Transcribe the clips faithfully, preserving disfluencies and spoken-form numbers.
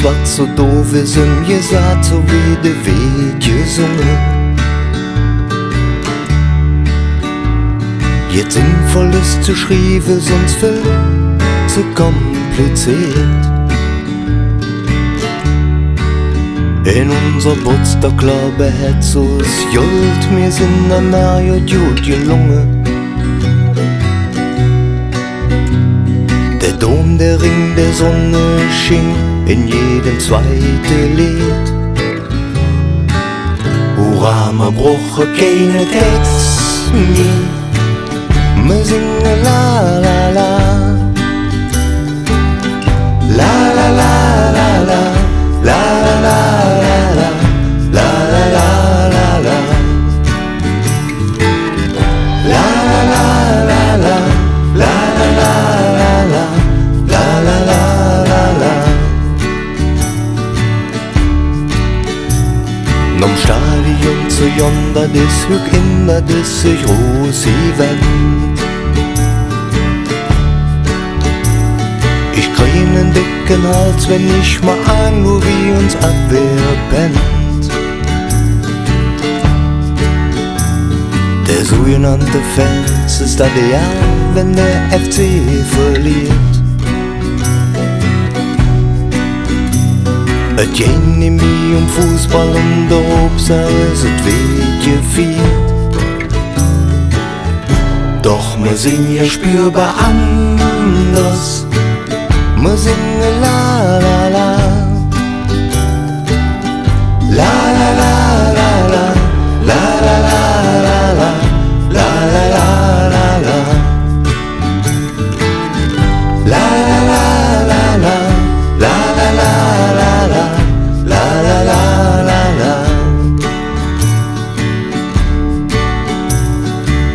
Wat su doof es ömgesaht, su wie de Weed gesunge. Jetz sinnvoll es ze schrieve, söns vill ze kompliziert. En unser Potsdok Klobbe hät us Gold, mir sin am Marriott god gelunge. Der Dom, der Ring, der Sonnesching en jedem zweite Leed. Hurra, mer bruche keine Tex mih, mer singe la, la, la. La, la, la, la, la. La, la, la, la, la. Nohm Stadion zo gonn, dat es hügg en, dat es e groß Event. Ich krige ene decke Hals, wann ich mer aangucke, wie uns Abwehr pennt. Der sugenannte Fans es dat egal, wann der F C verliert. Et geiht nimmih öm Fußball un der Haupsach es, et weed gefiert. Doch mer sin jo spürbar anders. Mer singe la, la, la. La, la, la, la, la. La, la, la, la, la. La, la, la, la, la. La, la, la, la, la. La, la, la, la, la. La, la, la, la, la.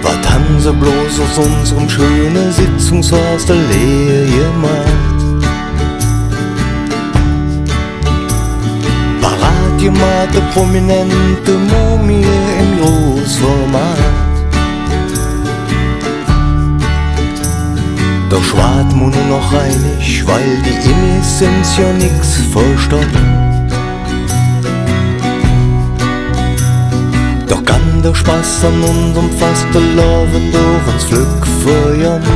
Wat han se bloß us unserem schöne Sitzungshostel leer gemaht? Parat gemaht de prominente Mumie em Großformat. Do schwaad mer nor noch einig, weil die Emis söns jo nix verstahn. Doch kann der Spass an unserem Fastelovend doch ens flöck vergonn.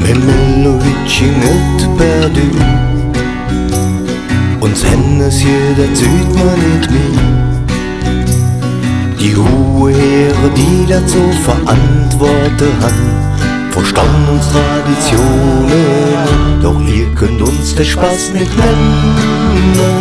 Mit Milovic ging et perdu. Uns Hännesche, dat süht mer nit mih. Die huhe Hääre, die dat ze verantworte han, verstahn uns Traditione, doch ehr künnt uns der Spass nit nemme.